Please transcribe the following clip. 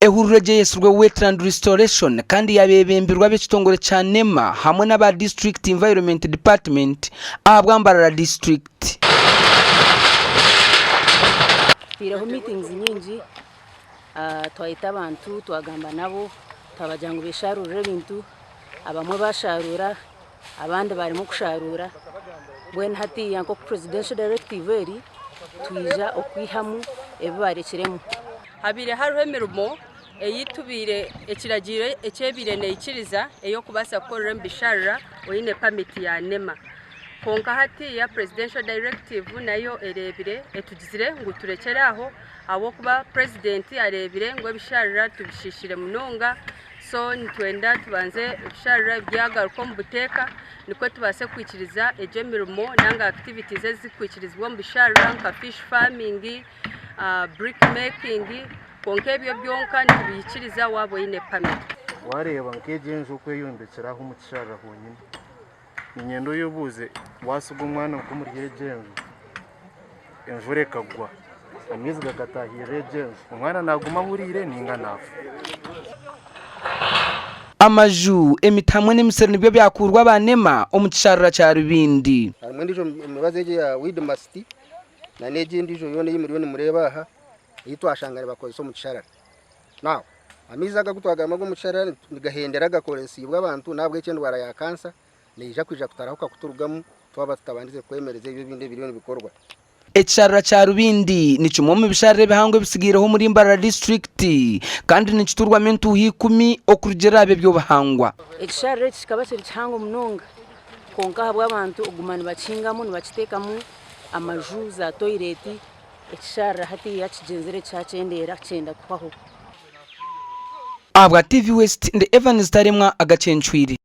Ehururu egi eyetsirwe Wetland Restoration kandi yabeebembirwe ab'ekitongore kya NEMA hamwe n'aba District Environment Department ahabwa Mbarara District. Tutaireho meetings nyingi, twayeta abantu twagamba nabo, twabagira ngu besharuurire ebintu, abamwe basharuura abandi barimu kusharuura, mbwenu hatiiya nk'oku presidential directive eri, twija okwihamu ebi barekiremu. Habaire hariho emirimo ei tubaire ekiragiro eki ebaire neikiriza ey'okubaasa kukorera omu bisharara oine pamiti ya NEMA. Kwonka hatiiya presidential directive nayo ereebire etugizire ngu turekyere aho ahabw'okuba purezidenti areebire ngu ebisharara tubishiishire munonga so nitwenda tubanze ebisharara byagaruka omu buteeka nikwo tubaase kwikiriza egyo emirimo nanga activities ezirikwikirizibwa omu bisharara nka fish farming, brick making kwonka ebyo byonka nitubihikiriza waaba oine pamiti. Waareeba nk'egyo enju oku eyombekire aho omu kisharara honyini, niinyenda oyebuuze waatsiga omwana nk'omuri egyo enju, enjura ekagwa, amaizi gakataahirira egyo enju, omwana naaguma ahuriire nainga naafa? Amaju, emiti hamwe n'emisiri nibyo byakuurwa aba NEMA omu kisharara kya Rubindi. Harimu endiijo emibazi egi eya weed must nana egi endiijo yoona ei muriyo nimureeba aha ei twashanga nibakozesa omu kisharara. Now amaizi aga agu twagamba ag'omu kisharara nigahendera gakoresiibwe abantu n'ahabw'ekyo endwara ya kansa neija kwija kutarahuka kuturugamu twaba tutabandize kwemereza ebyo ebindi ebiriyo nibikorwa. Ekisharara kya Rubindi ni kimwe omu bisharara ebihango ebitsigaireho omuri Mbarara disiturikiti kandi nikiturwamu entuuha ikumi okurugiirira aha by'eby'obuhangwa. Ekisharara eki kikaba kiri kihango munonga kwonka ahabw'abantu okuguma nibakihingamu nibakiteekamu amaju, za toyireti, ekisharara hatiiya kigyenzire kyakyendeera kyenda kuhwaho. Ahabwa TV West, ndi Evans Taremwa Agacencwire.